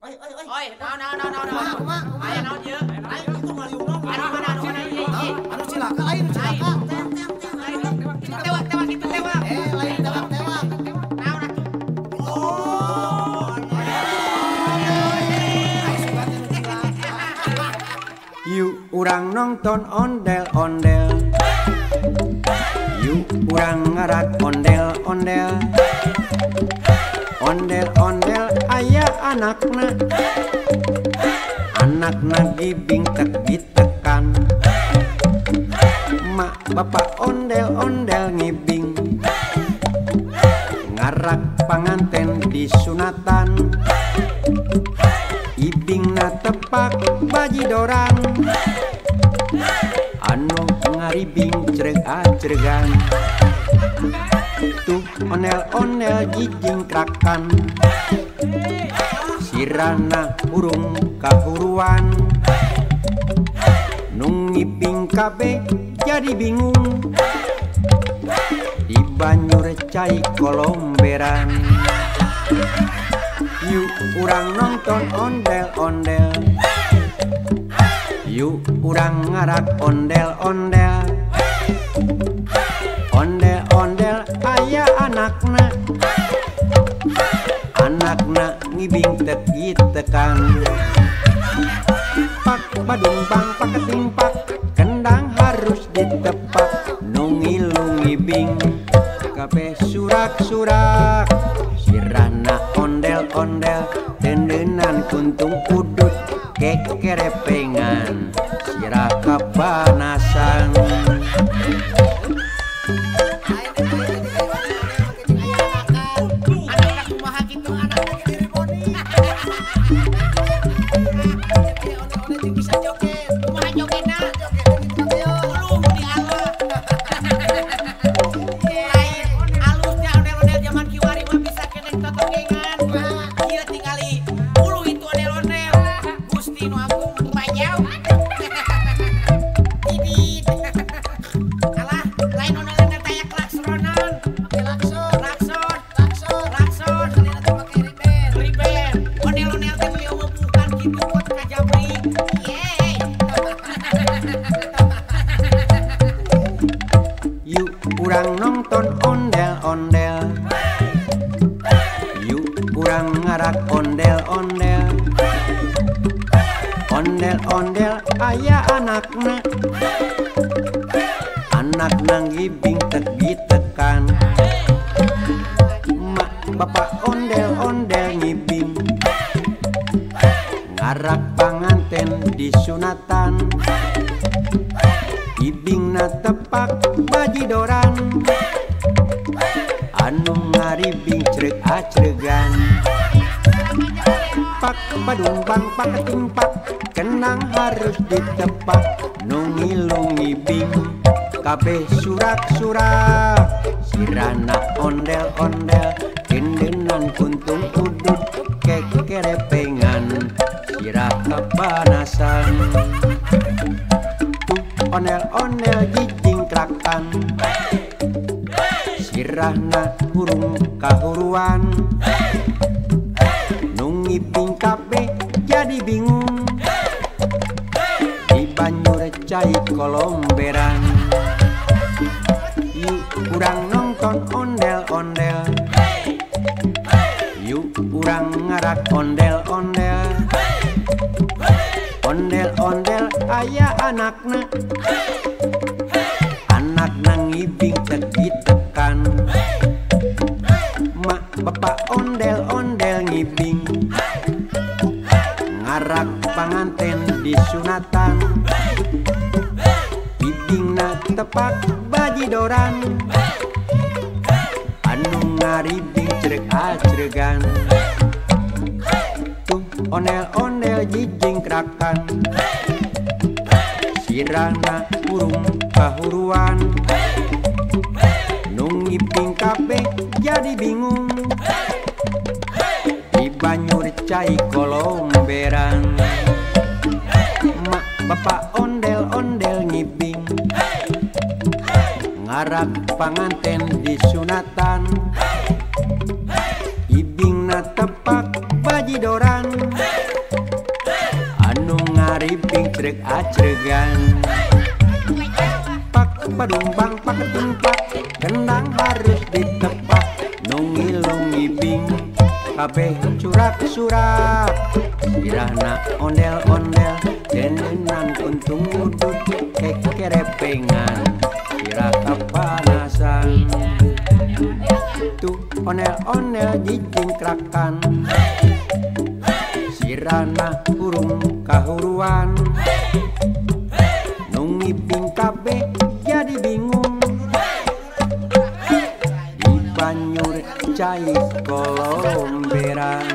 Oi oi oi. Oi, naon naon naon naon. Kumaha kumaha. Aya naon ieu? Lain itu ngaliung naon. Anu mana anu mana ieu ieu. Anu cilaka lain cilaka. Teang teang teang. Tewak tewak itu tewak. Eh lain tewak tewak. Naon atuh? Oh. Yuk urang nonton ondel-ondel. Yuk urang ngarak ondel-ondel. Ondel-ondel aya anakna. Anakna gibing tek ditekan. Mak bapak ondel-ondel ngibing. Ngarak panganten disunatan. Ibingna tepak bajidoran. Anu ngaribing cereg acregan. Tuh ondel-ondel jijingkrakan. Sirana hurung kahuruan. Nu ngibing kabeh jadi bingung. Di banyur cai kolomberan. Yuk urang nonton ondel-ondel. Yuk urang ngarak ondel-ondel. Ondel-ondel aya anakna. Anakna ngibing tek ditekan. Pak badung bang pak ketimpak. Kendang harus ditepak. Nu ngilu ngibing kabeh surak-surak. Sirana ondel-ondel dendenan kuntung udut kekerepengan sirah kepanasan. Yuk urang nonton ondel-ondel. Yuk urang ngarak ondel-ondel. Ondel-ondel aya anakna. Anakna ngibing tek ditekan. Mak bapak ondel-ondel ngibing. Ngarak panganten disunatan. Ibingna tepak bajidoran. Anu ngaribing cereg acregan. Pak badung bang pak ketimpak. Kenang harus ditepak. Nu ngilu ngibing kabeh surak-surak. Sirana ondel-ondel dendenan kuntung udut kekerepengan sirah kepanasan. Ondel-ondel jijingkrakan. Sirahna hurung kahuruan. Nu ngibing kabeh jadi bingung. Di banyur cai kolomberan. Yuk urang nonton ondel-ondel. Yuk urang ngarak ondel-ondel. Ondel-ondel aya anakna. Anakna ngibing tek ditekan. Mak bapak ondel-ondel ngibing. Ngarak panganten disunatan. Ibingna tepak bajidoran. Anu ngaribing cereg acregan. Tuh ondel-ondel jijingkrakan. Sirana hurung kahuruan. Nu ngibing kabeh jadi bingung. Di banyur cai kolomberan. Mak bapak ondel-ondel ngibing. Ngarak panganten disunatan. Ibingna tepak bajidoran. Ngaribing crek acregan. Pak padumbang pak ketumpak, kendang harus ditepak. Nu ngilu ngibing kabeh curak-surak. Sirahna ondel-ondel denenan kuntung udut kekerepengan. Sirah kapanasan. Tuh ondel-ondel jijingkrakan. Sirahna hurung kahuruan. Nu ngibing kabeh jadi bingung. Di banyur cai kolomberan.